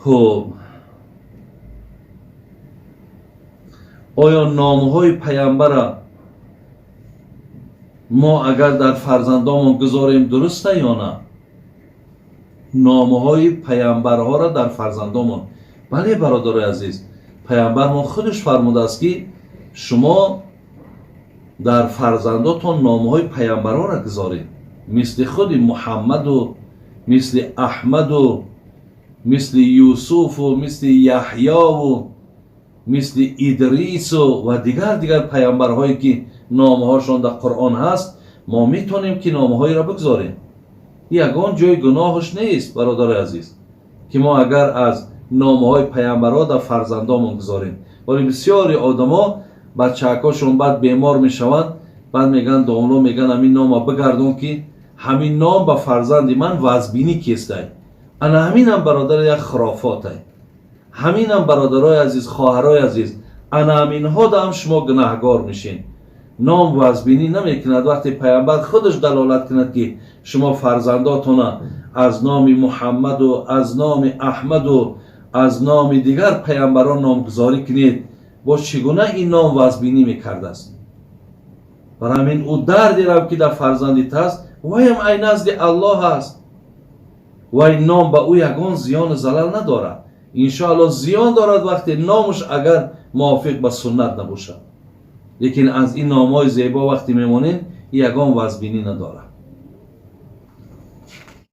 Хуб, оё номҳои паямбара мо агар дар фарзандомон гузорем, дуруста ё на? Номҳои паямбарҳоро дар фарзандомон? Бале, бародарои азиз, паямбар мо худаш фармудааст, ки шумо дар фарзандотон номҳои паямбарҳоро гузоред, мисли худи Муҳаммаду, мисли Аҳмаду, мисли Юсуфу, мисли Яҳёву, мисли Идрису ва дигар дигар паямбарҳое, ки номҳошон дар Қуръон ҳаст. Мо метавонем, ки номҳоеро бигзорем. Ягон ҷои гуноҳаш нест, бародари азиз, ки мо агар аз номҳои паямбарҳо дар фарзандомон гузорем. Вале бисёри одамо бачаакошон баъд бемор мешаванд, баъд мегӯянд, домло мегӯянд, ҳамин нома бигардон, ки ҳамин ном ба фарзанди ман вазбинӣ кестай. Ана ҳаминам, бародар, як хурофотай. Ҳаминам, бародарои азиз, хоҳарои азиз, ана ҳаминҳода ҳам шумо гунаҳгор мешин. Ном вазбинӣ намекунад. Вақте паямбар худаш далолат кунад, ки шумо фарзандотона аз номи Муҳаммаду, аз номи Аҳмаду, аз номи дигар паямбарон номгузорӣ кунед, бо чӣ гуна ин ном вазбинӣ мекардааст? Барои ҳамин ӯ дардерам, ки дар фарзандит аст, ваям ай назди Аллоҳ аст. Вай ном ба ӯ ягон зиёну залал надорад. Иншоалло, зиён дорад, вақте номаш агар мувофиқ ба суннат набошад, лекин аз ин номҳои зебо вақте мемонем, ягон вазбинӣ надорад.